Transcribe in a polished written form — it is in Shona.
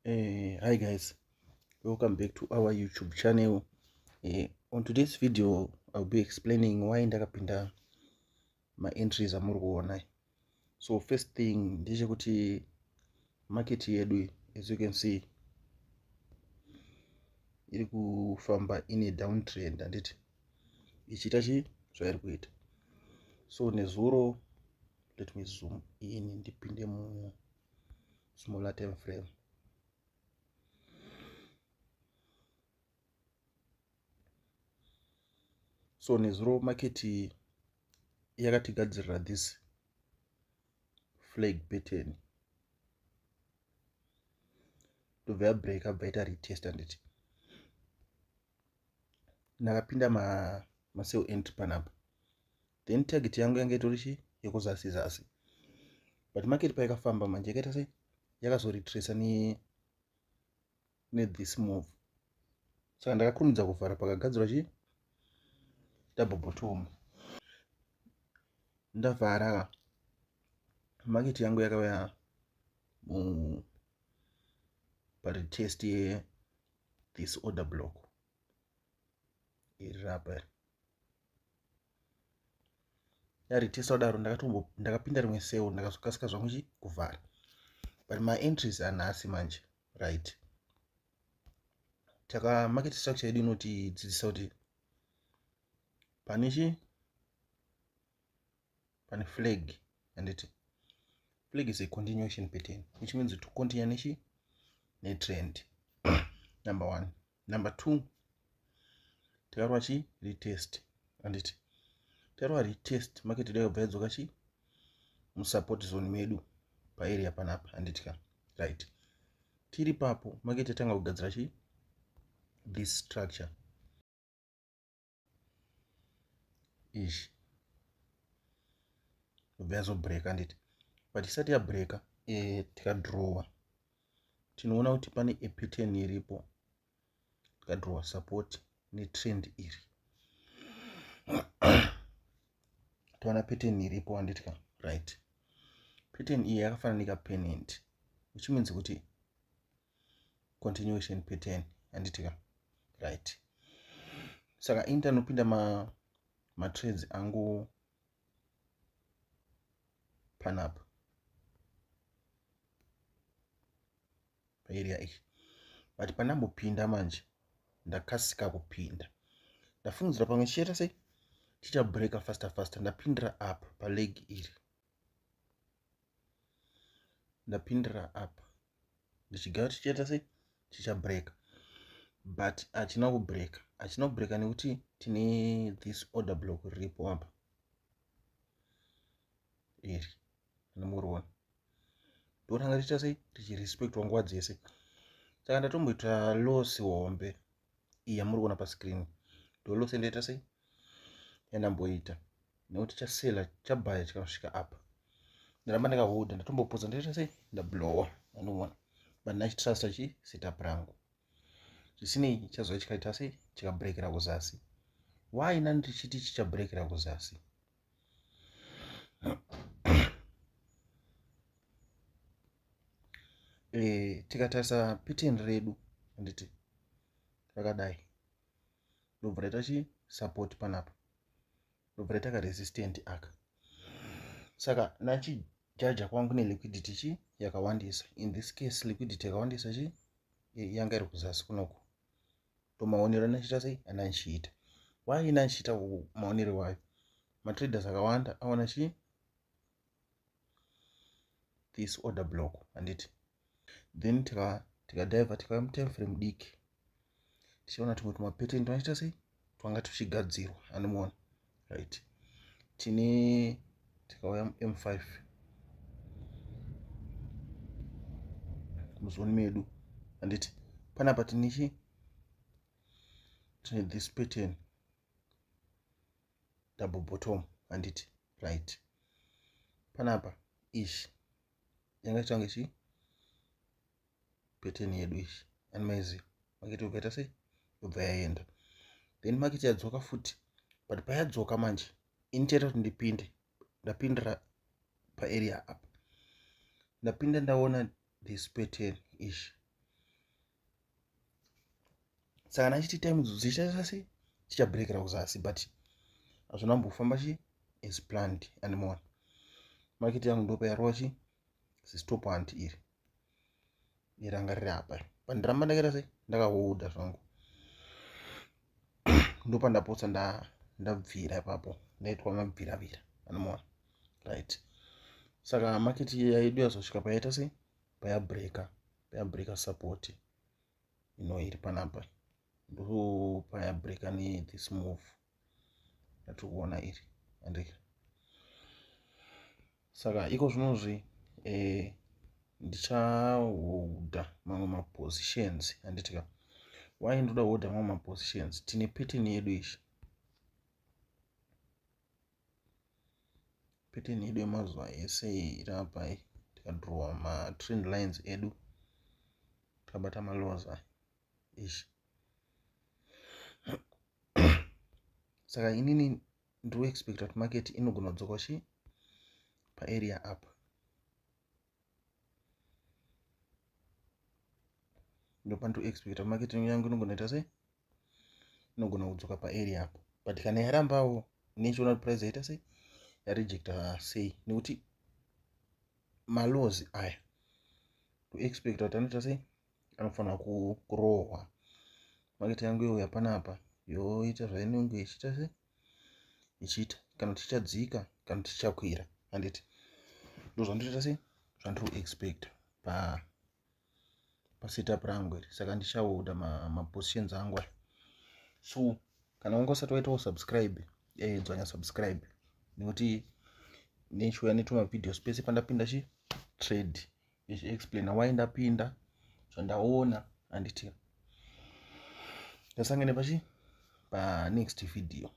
Hi guys, welcome back to our YouTube channel. On today's video I'll be explaining why ndakapinda maentries amuri kuona. So first thing ndechekuti market yedu, as you can see, iri kufamba ine downtrend, handiti? Ichiita chi zvairi kuita. So nezuro, let me zoom in ndipinde mu smaller time frame. So nezuro market yakatigadzirira this flag pattern, ndobva yabreaka, bva ita retest, handiti? Ndakapinda masell entry panapa, then target yangu yanga itori chi yekuzasi zasi, but market paikafamba manje yakaita sei? Yakazoretracea nethis move. Saka ndakakurumidza kuvhara pakagadzirwa chi double bottom. Ndavhara, market yangu yakauya paretest yethis order block iri rapa iri. Yaretesta kudaro, ndakapinda rimwe sell, ndakazokasika zvangu chi kuvhara. But maentries anhasi manje, right, taka market structure yedu inotidzidzisa kuti pane chi pane flag, handiti? Flag is a continuation pattern, which means to continue nechi netrend, number one. Number two, takarwa chi retest, handiti? Takarwa retest, market yedu yakabva yadzoka chi musupport zone medu paarea panapa, handiti ka? Right, tiri papo, market yatanga kugadzira chi this structure izvi, yobva yazobreaka, handiti? But isati yabreaka, tikadrowa tinoona kuti pane a pattern iripo. Tikadrowa support netrend iri, toona pattern iripo, handiti ka? Right, pattern iyi yakafanana nekapennant, which means kuti continuation pattern, handiti ka? Right, saka ini ndanopinda matrades angu panapa paarea iyi. But pandambopinda manje, ndakasika kupinda, ndafungidzira pamwe chichaita sei, chichabreaka faster faster. Ndapindira apa paleg iri, ndapindira apa ndichigara tichiita sei, chichabreaka, but hachina kubreaka. Hachina kubreaka nekuti tine this order block riripo apa iri, anomuriona, ndoranga richiita sei, richirespectwa nguva dzese. Saka ndatomboita loss hombe iyi yamuri kuona pascreen. Ndo loss yandaita sei, yandamboita, nekuti chasela, chabhaya chikasvika apa, ndaramba ndakaholda, ndatombopodza, ndaita sei, ndablowa, anoona. But ndachitrusta chi setup rangu. Zvisinei, chazova chikaita sei, chikabrekera kuzasi. Why nani tichiti chichabrekera kuzasi? Tikatarisa pattern redu, handiti rakadai? Ndobva raita chi support panapa, ndobva raita karesistant aka. Saka nachijaja kwangu neliquidity chi yakawandisa, in this case liquidity yakawandisa chi yanga iri kuzasi kunoku. Ndomaonero anachiita sei, ananchiita. Why inanchiita maonero wayo? Matraders akawanda aona chi this order block, handiti? Then tikadhivha, tikauya mutime frame diki, tichiona tumwe tumapattern tunoita sei, twanga tuchigadzirwa, anomuona. Right, tine, tikauya mu-M5 muzoni medu, handiti? Panapa tine chi tine this pattern, double bottom, handiti? Right, panapa ishi yanga change chi pattern yedu ishi, animaiziva. Market yobva yaita sei? Yobva yaenda. Then market yadzoka futi, but payadzoka manje, ini chaita kuti ndipinde, ndapindira paarea apa. Ndapinda, ndaona this pattern ishi. Saka nachiti time idzodzo tichaita sei? Tichabreakera kuzasi, but hazvina kumbofamba chi as planned anymore. Market yangu ndopayarova chi zistop hunt iri iranga riri apa, pandiramba ndakaita sei, ndakaholda zvangu. Ndopandapotsa ndabvira ipapo, ndaitwa mabviravira anomuona, right? Saka market yedu yazosvika payaita sei, payabreaka support ino iri panapa. Ndo payabreaka nethis move yatiri kuona iri, andika. Saka iko zvinozvi ndichaholda mamwe mapositions, handitika? Why ndoda kuholda mamwe mapositions? Tine pattern yedu ishi, pattern yedu yemazuva ese iri apa. Tikadrowa matrend lines edu, tikabata malows aya ishi. Saka inini ndiri kuexpecta kuti market inogona kudzoka chi paarea apa. Ndopandiri kuexpecta market yangu inogona ita sei, inogona kudzoka paarea apa. But kana yarambawo, nechiona kuti price yaita sei, yarejecta sei, nekuti malows aya toexpecta kuti anoita sei, anofanira kurohwa. Market yangu youya panapa, yoita zvainenge ichiita sei, ichiita kana kuti ichadzika kana kuti ichakwira, handiti? Ndo zvandinoita sei, zvandiri kuexpecta pasetup rangu iri. Saka ndichaholda mapositions angu aya. So kana wanga usati waitawo subscribe, dzvanya subscribe, nekuti nechiuya netumavideos pese pandapinda chi trade, ichiexplaina why ndapinda, zvandaona, handiti? Ndasangane pachi panext video.